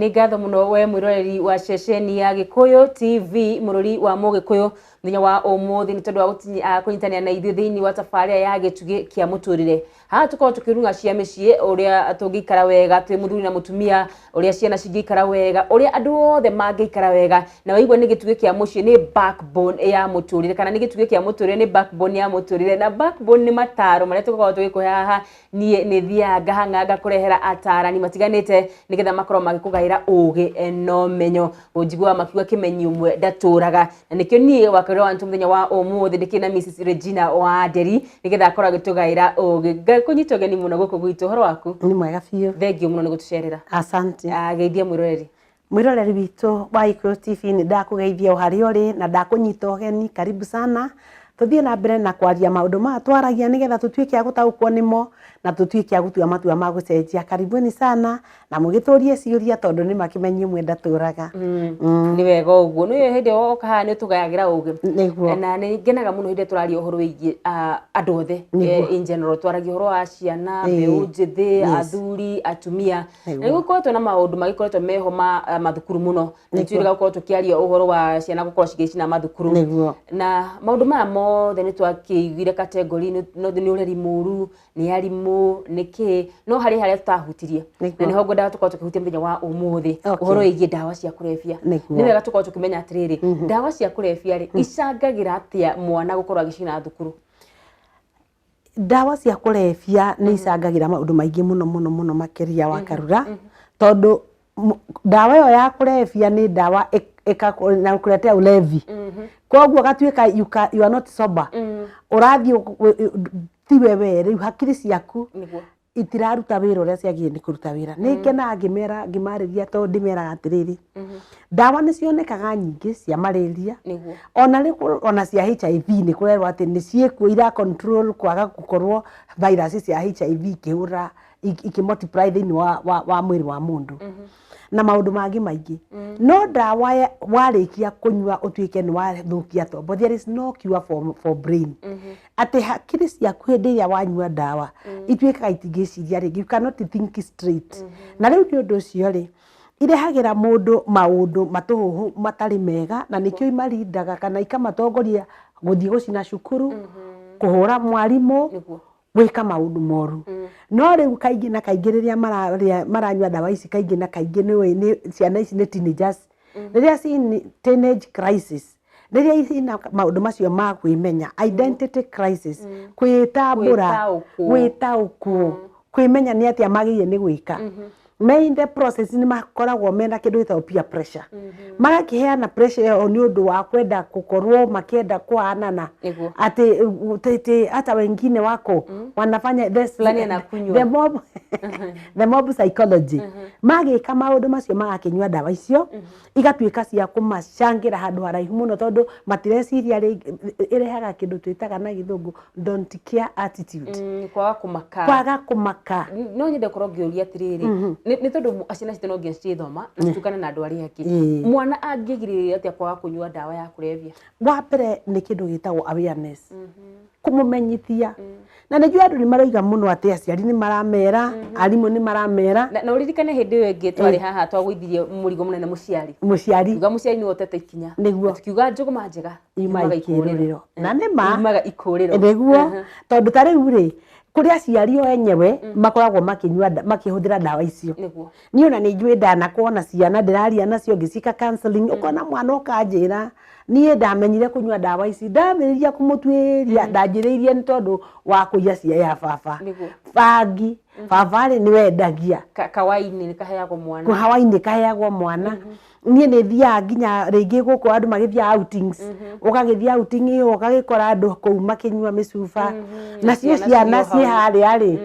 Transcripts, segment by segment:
Nĩ ngatho mũno we mwĩroreri wa ceceni ya Gĩkũyũ TV, mũrũri wa Mũgĩkũyũ, mũthenya wa ũmũthĩ nĩ tondũ wa kũnyitanĩra na ithuĩ thĩinĩ wa tabarĩra ya Gĩtugĩ kĩa Mũtũrĩre. Haha tũkoragwo tũkĩrung'a cia mĩciĩ, ũrĩa tũngĩikara wega twĩ mũthuri na mũtumia, ũrĩa ciana cingĩikara wega, ũrĩa andũ othe mangĩikara wega. Na waigua nĩ gĩtugĩ kĩa mũciĩ nĩ backbone ya mũtũrĩre, kana nĩ gĩtugĩ kĩa mũtũrĩre nĩ backbone ya mũtũrĩre. Na backbone nĩ mataro marĩa tũkoragwo tũgĩkũhe haha. Niĩ nĩ thiaga ngahang'a ngakũrehera atarani matiganĩte nĩgetha makorwo magĩkũgaĩra ũgĩ na ũmenyo. Ũnjiguaga makiuga kĩmenyi ũmwe ndatũraga. Na nĩkĩo niĩ Wakarura wa Ntũ mũthenya wa ũmũthĩ ndĩkĩrĩ na Mrs Regina Wanderi nĩgetha akorwo agĩtũgaĩra ũgĩ. Ngakũnyita ũgeni mũno gũkũ gwitũ. Ũhoro waku? Nĩ mwega biũ. Thengiũ mũno nĩ gũtũcerera. Asante. Ah, geithia mwĩroreri. Mwĩroreri witũ wa Gĩkũyũ TV nĩ ndakũgeithia o harĩa ũrĩ na ndakũnyita ũgeni, karibu sana. Tũthiĩ na mbere na kwaria maũndũ maya twaragia nĩgetha tũtuĩke a gũtaũkwo nĩmo na tũtuĩke a gũtua matua ma gũcenjia. Karibuni sana na mũgĩtũrie ciũria tondũ nĩ ma kĩmenyi ũmwe ndatũraga. Nĩ wega ũguo. Nĩ hĩndĩ ĩyo woka haha nĩ ũtũgayagĩra ũgĩ. Nĩguo. Na nĩ ngenaga mũno hĩndĩ ĩrĩa tũraria ũhoro wĩgiĩ andũ othe in general. Twaragia ũhoro wa ciana, mbeũ njĩthĩ, athuri, atumia. Na nĩ gũkoretwo na maũndũ magĩkoretwo meho ma mathukuru mũno. Nĩ twĩrĩga gũkorwo tũkĩaria ũhoro wa ciana gũkorwo cigĩcina mathukuru. Na maũndũ maya mothe nĩ twakĩiguire category nĩ ũreri mũru, nĩ arimũ, nĩ kĩ, no harĩ harĩa tũtahutirie. Na nĩho ngwendaga tũkorwo tũkĩhutia mũthenya wa ũmũthĩ, ũhoro wĩgiĩ ndawa cia kũrebia. Nĩ wega tũkorwo tũkĩmenya atĩrĩrĩ, ndawa cia kũrebia rĩ, icangagĩra atĩa mwana gũkorwo agĩcina thukuru? Ndawa cia kũrebia nĩ icangagĩra maũndũ maingĩ mũno mũno mũno makĩria wa Karura, tondũ ndawa ĩyo ya kũrebia nĩ ndawa ĩkakuletea ulevi. Koguo ũgatuĩka you are not sober. Ũrathiĩ tiwe we rĩu hakiri ciaku itiraruta wĩra ũrĩa ciagĩrĩire nĩ kũruta wĩra. Nĩ ngenaga ngĩmera ngĩmarĩria tondũ ndĩmeraga atĩrĩrĩ, ndawa nĩ cionekaga nyingĩ cia malaria, ona rĩ ona cia HIV nĩ kũrerwo atĩ nĩ ciĩkuo ira control kwaga gũkorwo virus cia HIV ikĩhũra ikĩ multiply thĩinĩ wa mwĩrĩ wa mũndũ. Na maũndũ mangĩ maingĩ. No ndawa warĩkia kũnyua ũtuĩke nĩ wathũkia tombo, there is no cure for brain. Atĩ hakiri ciaku hĩndĩ ĩrĩa wanyua ndawa ituĩkaga itingĩciria rĩngĩ, you cannot think straight. Na rĩu nĩ ũndũ ũcio rĩ, irehagĩra mũndũ maũndũ matũhũhũ matarĩ mega, na nĩkĩo imarindaga kana ikamatongoria gũthiĩ gũcina cukuru, kũhũra mwarimũ, gwĩka maũndũ moru. No rĩu kaingĩ na kaingĩ rĩrĩa maranyua ndawa ici kaingĩ na kaingĩ nĩ nĩ ciana ici nĩ teenagers. Rĩrĩa ci teenage crisis, rĩrĩa ciĩna maũndũ macio ma kwĩmenya, identity crisis, kwĩtambũra, gwĩtaũkwo, kwĩmenya nĩ atĩa magĩrĩire nĩ gwĩka. Me in the process nĩ makoragwo mena kĩndũ gĩtagwo peer pressure. Magakĩheana pressure ĩyo nĩ ũndũ wa kwenda gũkorwo makĩenda kũhanana. Atĩ hata wengine wako wanafanya this, the mob psychology. Magĩka maũndũ macio magakĩnyua ndawa icio, igatuĩka cia kũmacangĩra handũ haraihu mũno tondũ matireciria rĩngĩ. Ĩrehaga kĩndũ twĩtaga na Gĩthũngũ don't care attitude. Kwaga kũmaka. Kwaga kũmaka. No nyende gũkorwo ngĩũria atĩrĩrĩ, nĩ tondũ ciana citũ no nginya cithoma na citukane na andũ arĩa angĩ, mwana angĩgirĩrĩria atĩa kwaga kũnyua ndawa ya kũrebia? Wa mbere nĩ kĩndũ gĩtagwo awareness, kũmũmenyithia. Na nĩ njũĩ andũ nĩ maroiga mũno atĩ aciari nĩ maramera, arimũ nĩ maramera. Na ũririkane hĩndĩ ĩyo ĩngĩ twarĩ haha twagũithirie mũrigo mũnene mũciari. Mũciari. Tukiuga mũciari nĩwe ũtete ikinya. Nĩguo. Na tukiuga njũgũma njega yumaga ikũrĩro. Na nĩ ma. Yumaga ikũrĩro. Nĩguo. Tondũ ta rĩu rĩ, kũrĩ aciari o enyewe makoragwo makĩnyua makĩhũthĩra ndawa icio. Niĩ ona nĩ njũĩ ndanakorwo na ciana ndĩraria nacio ngĩciĩka counseling, ũkona mwana ũkanjĩra niĩ ndamenyire kũnyua ndawa ici ndambĩrĩria kũmũtuĩria, ndanjĩrĩirie nĩ tondũ wa kũiya cia ya baba. Bangi baba rĩ nĩ wendagia. Kawaini nĩ kaheagwo mwana. Kawaini kaheagwo mwana. Niĩ nĩ thiaga nginya rĩngĩ gũkũ andũ magĩthiaga outings, ũgagĩthiĩ outing ĩyo ũgagĩkora andũ kũu makĩnyua mĩcuba, nacio ciana ciĩ harĩa rĩ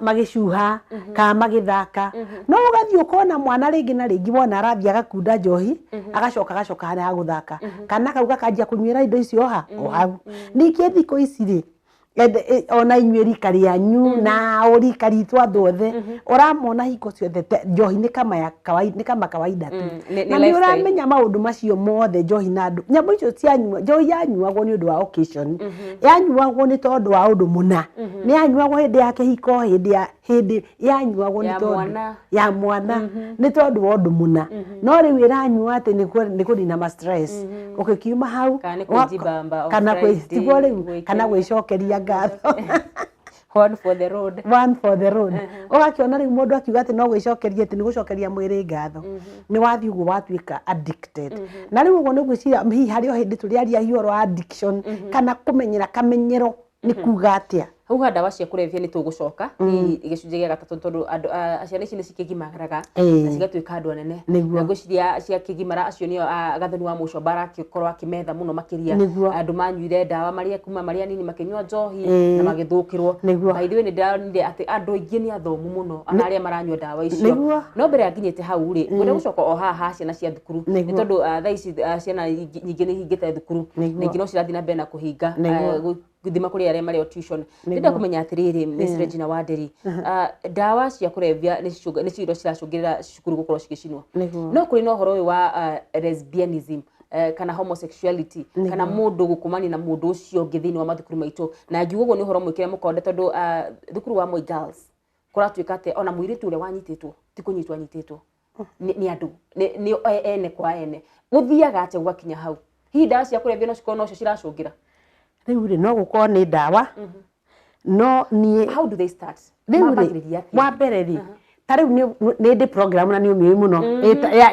magĩcuha kana magĩthaka. No ũgathiĩ ũkona mwana rĩngĩ na rĩngĩ wona arathiĩ agakunda njohi, agacoka agacoka harĩa ha gũthaka, kana kau gakanjia kũnyuĩra indo icio ha o hau. Ningĩ thikũ ici rĩ, Ona inyuĩ rika rĩanyu na rika ritũ andũ othe ũramona hingo ciothe njohi nĩ kama ya kawaida, nĩ kama kawaida tu. Nĩ Na nĩ lifestyle. Ũramenya maũndũ macio mothe, njohi na andũ nyamũ icio cianyua, njohi yanyuagwo nĩ ũndũ wa occasion, yanyuagwo nĩ tondũ wa ũndũ mũna, nĩ yanyuagwo hĩndĩ ya kĩhiko, hĩndĩ ya hĩndĩ yanyuagwo nĩ Ya tondũ mwana. Ya mwana, nĩ tondũ wa ũndũ mũna. No rĩu ĩranyua atĩ nĩ kũnina ma stress, ũgĩkiuma hau Kana nĩ kwĩjibamba o kana Friday, tiguo rĩu, kana gwĩkenia. Gwĩcokeria ngatho. One for the road. One for the road. Ũgakĩona rĩu mũndũ akiuga atĩ no gwĩcokeria, atĩ nĩ gũcokeria mwĩrĩ ngatho, nĩ wathiĩ ũguo watuĩka addicted. Na rĩu ũguo nĩ ngwĩciria hihi harĩ o hĩndĩ tũrĩaria hihi ũhoro wa addiction kana kũmenyera, kamenyero nĩ kuga atĩa. Hau ha ndawa cia kũrebia nĩ tũgũcoka hihi gĩcunjĩ gĩa gatatũ, tondũ andũ ciana ici nĩ cikĩgimaraga na cigatuĩka andũ anene. Na ngwĩciria ciakĩgimara acio nĩo Gathoni wa Mũcomba arakĩkorwo akĩmetha mũno makĩria. Andũ manyuire ndawa marĩa kuma marĩ anini, makĩnyua njohi na magĩthũkĩrwo. By the way, nĩ ndĩronire atĩ andũ aingĩ nĩ athomu mũno ona arĩa maranyua ndawa icio. No mbere ya nginyĩte hau rĩ, ngwenda gũcoka o haha ha ciana cia thukuru, nĩ tondũ thaa ici ciana nyingĩ nĩ ihingĩte thukuru na ingĩ no cirathiĩ na mbere na kũhinga, gũthima kũrĩ arĩa marĩ o tuition. Ndĩrenda kũmenya atĩrĩrĩ, Miss Regina Wanderi, ndawa cia kũrebia nĩcio iria ciracũngĩrĩra cukuru gũkorwo cigĩcinwo. No kũrĩ na ũhoro ũyũ wa lesbianism kana homosexuality, kana mũndũ gũkomania na mũndũ ũcio ũngĩ thĩinĩ wa mathukuru maitũ. Na ngiuga ũguo nĩ ũhoro mwĩkĩre mũkonde, tondũ thukuru wa Moi Girls kũratuĩka atĩ ona mũirĩtu ũrĩa wanyitĩtwo ti kũnyitwo anyitĩtwo nĩ andũ nĩ ene kwa ene. Gũthiaga atĩa gũgakinya hau? Hihi ndawa cia kũrebia no cikorwo nocio ciracũngĩra? Rĩu rĩ, no gũkorwo nĩ ndawa, no niĩ How do they start? Rĩu rĩ, Mambagĩrĩria atĩa? Wa mbere rĩ, ta rĩu nĩ ndĩ program na nĩ ũmĩũĩ mũno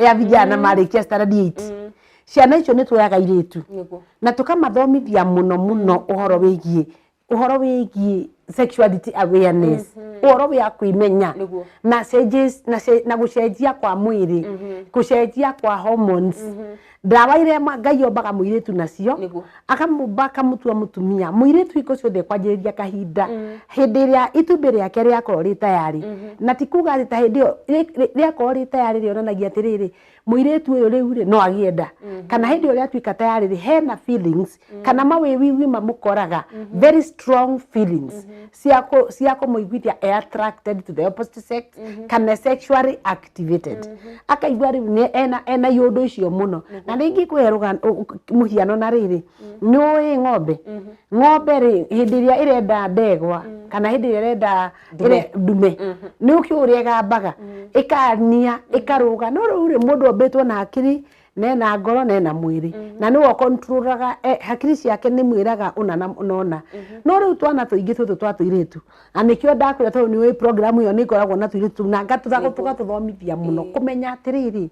ya vijana marĩkia standard 8. Ciana icio nĩ tuoyaga airĩtu na tũkamathomithia mũno mũno ũhoro wĩgiĩ sexuality awareness, ũhoro wa kwĩmenya na changes na gũcenjia kwa mwĩrĩ, gũcenjia kwa hormones, ndawa iria Ngai ombaga mũirĩtu nacio, akamũmba akamũtua mũtumia. Mũirĩtu hingo ciothe kwanjĩrĩria kahinda hĩndĩ ĩrĩa itumbĩ rĩake rĩakorwo rĩ tayarĩ, na ti kuga atĩ ta hĩndĩ ĩyo rĩakorwo rĩ tayarĩ rĩonanagia atĩrĩrĩ, mũirĩtu ũyũ rĩu rĩ no agĩe nda, kana hĩndĩ ĩyo rĩatuĩka tayarĩ rĩ, hena feelings kana mawĩwiwi mamũkoraga, very strong feelings cia kũmũiguithia e attracted to the opposite sex kana sexually activated, akaigua rĩu nĩ ena iũndũ icio mũno. Na rĩngĩ kwĩhe mũhiano na rĩrĩ, nĩ ũĩ ng'ombe rĩ, hĩndĩ ĩrĩa ĩrenda ndegwa kana hĩndĩ ĩrĩa ĩrenda ndume, nĩ ũkĩũĩ ũrĩa ĩgambaga, ĩkania, ĩkarũga. No rĩu rĩ, mũndũ ombĩtwo na hakiri nena ngoro nena mwĩrĩ, na nĩwe ũkontrolaga hakiri ciake, nĩ mwĩraga ũna na ũna. No rĩu twana tũingĩ tũtũ twa tũirĩtu, na nĩkĩo ndakwĩra, tondũ nĩ ũĩ program ĩyo nĩ ĩkoragwo na tũirĩtu na tũgatũthomithia mũno kũmenya atĩrĩrĩ,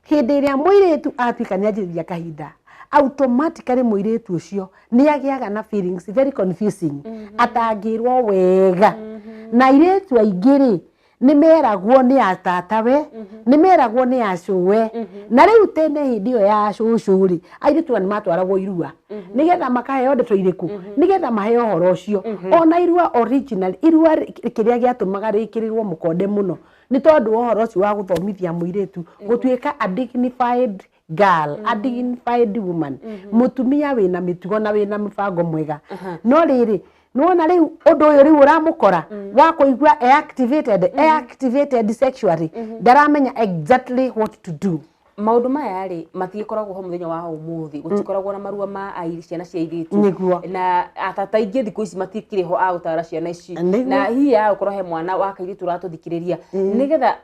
hĩndĩ ĩrĩa mũirĩtu atuĩka nĩ anjĩrĩria kahinda, automatically mũirĩtu ũcio nĩ agĩaga na feelings very confusing atangĩrwo wega. Na airĩtu aingĩ rĩ, nĩ meragwo nĩ atatawe, nĩ meragwo nĩ acũwe. Na rĩu tene hĩndĩ ĩyo ya cũcũ rĩ, airĩtu aya nĩ matwaragwo irua nĩgetha makaheo ndeto irĩkũ, nĩgetha maheo ũhoro ũcio. Ona irua original, irua kĩrĩa gĩatũmaga rĩkĩrĩrwo mũkonde mũno nĩ tondũ wa ũhoro ũcio wa gũthomithia mũirĩtu gũtuĩka a dignified girl, a dignified woman, mũtumia wĩna mĩtugo na wĩna mũbango mwega. No rĩrĩ, nĩwona rĩu ũndũ ũyũ rĩu ũramũkora wa kũigua e activated sexually, ndaramenya exactly what to do. Maũndũ maya rĩ, matigĩkoragwo ho mũthenya wa ũmũthĩ, gũtikoragwo na marua ma ciana cia airĩtu. Na atata aingĩ thikũ ici matikĩrĩ ho a gũtara ciana ici. Na hihi ya gũkorwo he mwana wa kairĩtu ũratũthikĩrĩria, nĩgetha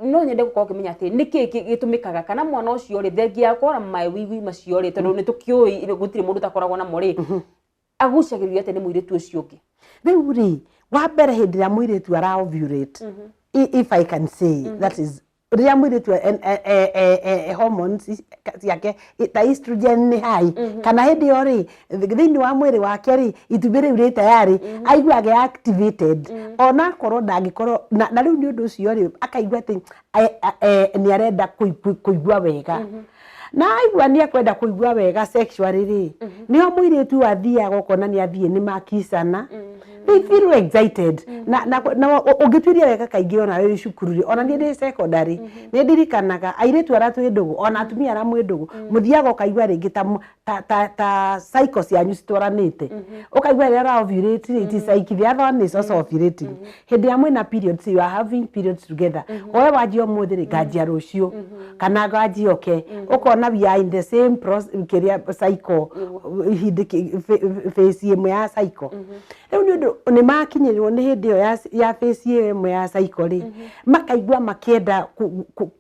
no nyende gũkorwo ngĩmenya atĩ nĩkĩ gĩtũmĩkaga, kana mwana ũcio rĩ, thengia ya gũkorwo na mawĩigwi macio rĩ, tondũ nĩ tũkĩũĩ gũtirĩ mũndũ ũtakoragwo namo rĩ, agucagĩrĩrio atĩa nĩ mũirĩtu ũcio ũngĩ? Rĩu rĩ, wa mbere, hĩndĩ ĩrĩa mũirĩtu ara ovulate, if I can say that, is rĩrĩa mũirĩtu hormones ciake ta estrogen nĩ high, kana hĩndĩ ĩyo rĩ, thĩinĩ wa mwĩrĩ wake rĩ, itumbĩ rĩu rĩ tayarĩ, aiguage activated ona akorwo ndangĩkorwo na rĩu nĩ ũndũ ũcio rĩ, akaigua atĩ nĩ arenda kũigua wega. Na aigua nĩ ekwenda kũigua wega sexually rĩ, nĩho mũirĩtu ũyũ athiaga ũkona nĩ athiĩ nĩ makicana. They feel excited. Na ũngĩtuĩria wega kaingĩ ona wĩ cukuru rĩ, ona niĩ ndĩ secondary, nĩ ndirikanaga airĩtu arĩa twĩ ndũgũ, ona atumia arĩa mwĩ ndũgũ, mũthiaga ũkaigua rĩngĩ ta cycle cianyu citwaranĩte. Ũkaigua rĩrĩa ũra ovulate rĩ, it is like the other one is also ovulating. Hĩndĩ ĩrĩa mwĩna periods, you are having periods together. Oe wanjia ũmũthĩ rĩ, nganjia rũciũ, kana nganjia oke. Ũkona we are in the same kĩrĩa cycle, ihinda phase ĩmwe ya cycle. Rĩu nĩ ũndũ nĩ makinyĩrĩrwo nĩ hĩndĩ ĩyo ya phase ĩyo ĩmwe ya cycle rĩ, makaigua makĩenda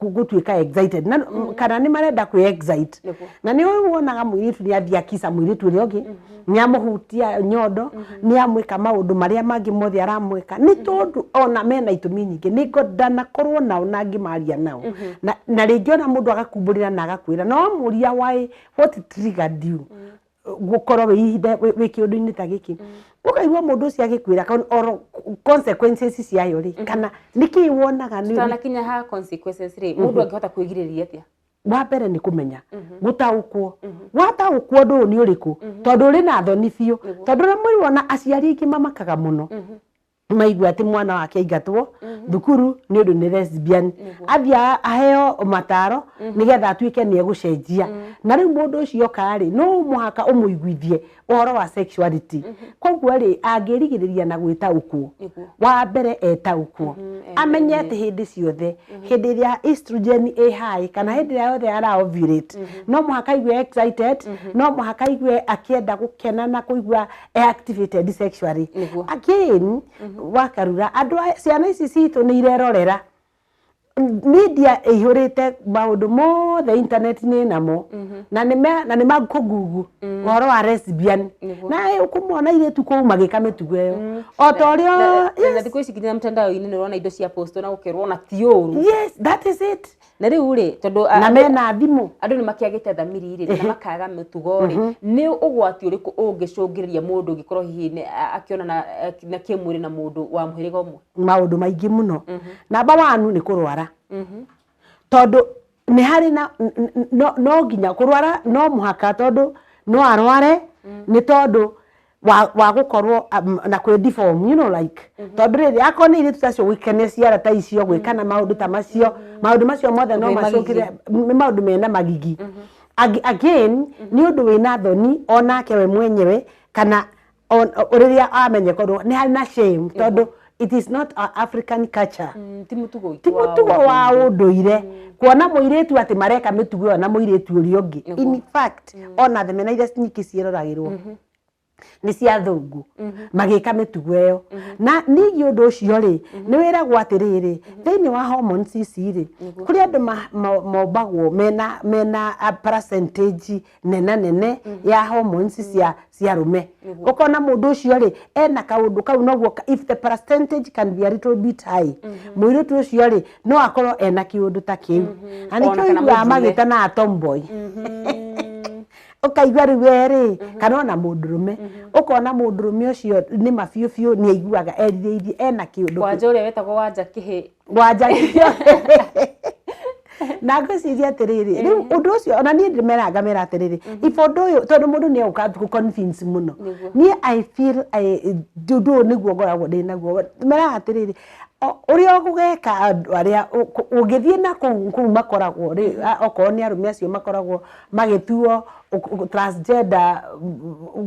gũtuĩka excited na kana nĩ marenda kwĩ excite. Na nĩ wonaga mũirĩtu nĩ athiĩ akica mũirĩtu ũrĩa ũngĩ, nĩ amũhutia nyondo, nĩ amwĩka maũndũ marĩa mangĩ mothe aramwĩka, nĩ tondũ ona mena itũmi nyingĩ. Nĩ ndanakorwo nao na ngĩmaria nao. Na rĩngĩ ona mũndũ agakumbũrĩra na agakwĩra, na wamũria why, what triggered you gũkorwo wĩ ihinda wĩ kĩũndũ-inĩ ta gĩkĩ, ũkaigua mũndũ ũcio agĩkwĩra oro consequences ciayo rĩ, kana nĩkĩĩ wonaga nĩ Tutanakinya ha consequences rĩ, mũndũ angĩhota kwĩgirĩrĩria atĩa? Wa mbere nĩ kũmenya gũtaũkwo, wataũkwo ũndũ ũyũ nĩ ũrĩkũ, tondũ ũrĩ na thoni biũ, tondũ ũrĩa mwĩrĩ wona aciari aingĩ mamakaga mũno maigua atĩ mwana wake aingatwo thukuru nĩ ũndũ nĩ lesbian, athiĩ aheo mataro nĩgetha atuĩke nĩ egũcenjia. Na rĩu mũndũ ũcio oka rĩ, no mũhaka ũmũiguithie ũhoro wa sexuality. Koguo rĩ, angĩrigĩrĩria na gwĩtaũkwo, wa mbere etaũkwo, amenye atĩ hĩndĩ ciothe, hĩndĩ ĩrĩa estrogen ĩ high kana hĩndĩ ĩrĩa yothe ara ovulate, no mũhaka aigue excited, no mũhaka aigue akĩenda gũkena na kũigua e activated sexually. Again, wakarura andũ ciana ici citũ nĩ irerorera media ĩihũrĩte maũndũ mothe, internet nĩ namo, na nĩ makũgugu ũhoro wa lesbian, na ũkũmona airĩtu kũu magĩka mĩtugo ĩyo o ta ũrĩa Na thikũ ici nginya mtandao-inĩ nĩ ũrona indo cia post na gũkerwo na ti ũru. Yes, that is it. Na rĩu rĩ, tondũ na mena thimũ, andũ nĩ makĩagĩte thamiri rĩ, na makaga mĩtugo rĩ, nĩ ũgwati ũrĩkũ ũngĩcũngĩrĩria mũndũ ũngĩkorwo hihi akĩonana na kĩmwĩrĩ na mũndũ wa mũhĩrĩga ũmwe? Maũndũ maingĩ mũno. Namba one nĩ kũrwara, tondũ nĩ harĩ na no nginya kũrwara, no mũhaka, tondũ no arware nĩ tondũ wa gũkorwo na kwĩ deform, like tondũ rĩrĩ akorwo nĩ airĩtu acio gwĩkenia ciara ta icio, gwĩkana maũndũ ta macio, maũndũ macio mothe no Wĩ magigi. macũngĩre nĩ maũndũ mena magigi. Again, nĩ ũndũ wĩna thoni onake we mwenyewe, kana rĩrĩa amenyeka ũndũ nĩ harĩ na shame, tondũ it is not a African culture. Ti mũtugo witũ Ti wa mũtugo wa ũndũire kuona mũirĩtu atĩ mareka mĩtugo ĩyo na mũirĩtu ũrĩa ũngĩ. In fact, ona thenema iria nyingĩ ciĩroragĩrwo nĩ cia thũngũ magĩka mĩtugo ĩyo. Na ningĩ ũndũ ũcio rĩ, nĩ wĩragwo atĩrĩrĩ, thĩinĩ wa hormones ici rĩ, kũrĩ andũ mombagwo mena a percentage nena nene ya hormones cia arũme. Ũkona mũndũ ũcio rĩ, ena kaũndũ kau, noguo if the percentage can be a little bit high, mũirĩtu ũcio rĩ, no akorwo ena kĩũndũ ta kĩu, na Ona nĩkĩo kana ũiguaga mũndũrũme. magĩtana tomboy. Ũkaigua rĩu we rĩ, kana ona mũndũrũme, ũkona mũndũrũme ũcio nĩ ma biũ biũ nĩ aiguaga erirĩirie ena kĩũndũ kĩu. Wanja ũrĩa wetagwo Wanja Kĩhĩ. Wanja, na ngwĩciria atĩrĩrĩ, rĩu ũndũ ũcio ona niĩ ndĩmeraga, ngamera atĩrĩrĩ, if ũndũ ũyũ, tondũ mũndũ nĩ egũka gũ convince mũno. Niĩ I feel ũndũ ũyũ nĩguo ngoragwo ndĩ naguo, meraga atĩrĩrĩ, ũrĩa ũgeka andũ arĩa ũngĩthiĩ na kũu makoragwo rĩ, okorwo nĩ arũme acio makoragwo magĩtuo transgender,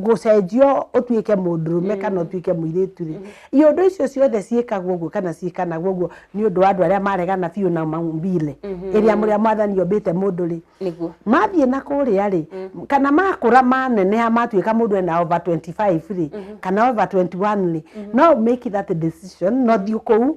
gũcenjio ũtuĩke mũndũrũme kana ũtuĩke mũirĩtu rĩ, iũndũ icio ciothe ciĩkagwo ũguo kana ciĩkanagwo ũguo nĩ ũndũ wa andũ arĩa maregana biũ na maumbile ĩrĩa mũrĩa mwathani ombĩte mũndũ rĩ. Mathiĩ na kũrĩa rĩ, kana makũra maneneha, matuĩka mũndũ ena over 25 rĩ, kana over 21 rĩ, no make that decision, no thiĩ kũu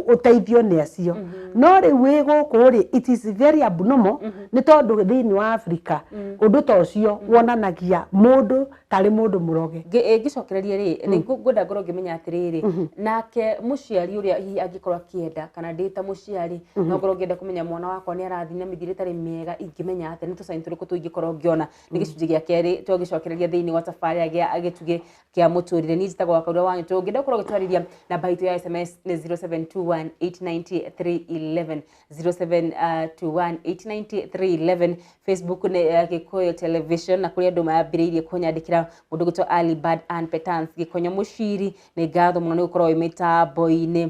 ũteithio nĩ acio. No rĩu wĩ gũkũ rĩ, it is very abnormal, nĩ tondũ thĩinĩ wa Africa ũndũ ta ũcio wonanagia mũndũ tarĩ mũndũ mũroge. Ngĩcokereria rĩ, nĩ ngwenda ngorwo ngĩmenya atĩrĩrĩ, nake mũciari ũrĩa hihi angĩkorwo akĩenda, kana ndĩ ta mũciari no ngorwo ngĩenda kũmenya mwana wakwa nĩ arathiĩ na mĩthiĩre ĩtarĩ mĩega, ingĩmenya atĩa? Nĩ tũcaini tũrĩkũ tũingĩkorwo ngĩona? Nĩ gĩcunjĩ gĩa kerĩ twagĩcokereria thĩinĩ wa tabarĩra gĩa Gĩtugĩ kĩa Mũtũrĩre. Niĩ njĩtagwo Wakaura wa Nyũtũ. Ũngĩenda gũkorwo ũgĩtwarĩria, namba itũ ya SMS nĩ 0721890311, 0721890311. Facebook nĩ Gĩkũyũ Television, na kũrĩ andũ mambĩrĩirie kũnyandĩkĩra. Mũndũ gwĩtwo Ali Bad Ann Petans Gĩkonyo Mũciri, nĩ ngatho mũno nĩ gũkorwo wĩ mĩtambo-inĩ.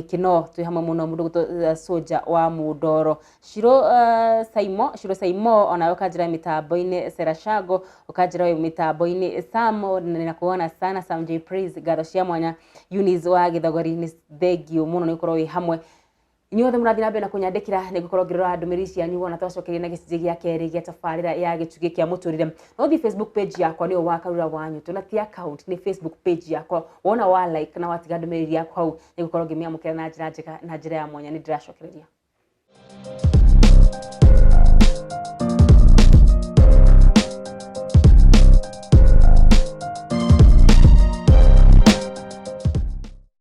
Kĩno twĩ hamwe mũno. Mũndũ gwĩtwo Soja wa Mũndoro, Shiro Saimo, Shiro Saimo, onawe ũkanjĩra mĩtambo-inĩ. Sera Shago ũkanjĩra wĩ mĩtambo-inĩ. Sam, ninakuona sana. Sam J Praise, ngatho cia mwanya. Eunice wa Gĩthogori, nĩ thengio mũno nĩ gũkorwo wĩ hamwe. Inyuothe mũrathiĩ na mbere na kũnyandĩkĩra, nĩ ngũkorwo ngĩrora ndũmĩrĩri cianyu wona twacokeria na gĩcunjĩ gĩa kerĩ gĩa tabarĩra ya Gĩtugĩ kĩa Mũtũrĩre. No thiĩ Facebook page yakwa, nĩyo wa Karura wa Nyũtũ, na ti account, nĩ Facebook page yakwa. Wona wa like na watiga ndũmĩrĩri yaku hau, nĩ ngũkorwo ngĩmĩamũkĩra na njĩra njega na njĩra ya mwanya. Nĩ ndĩracokereria.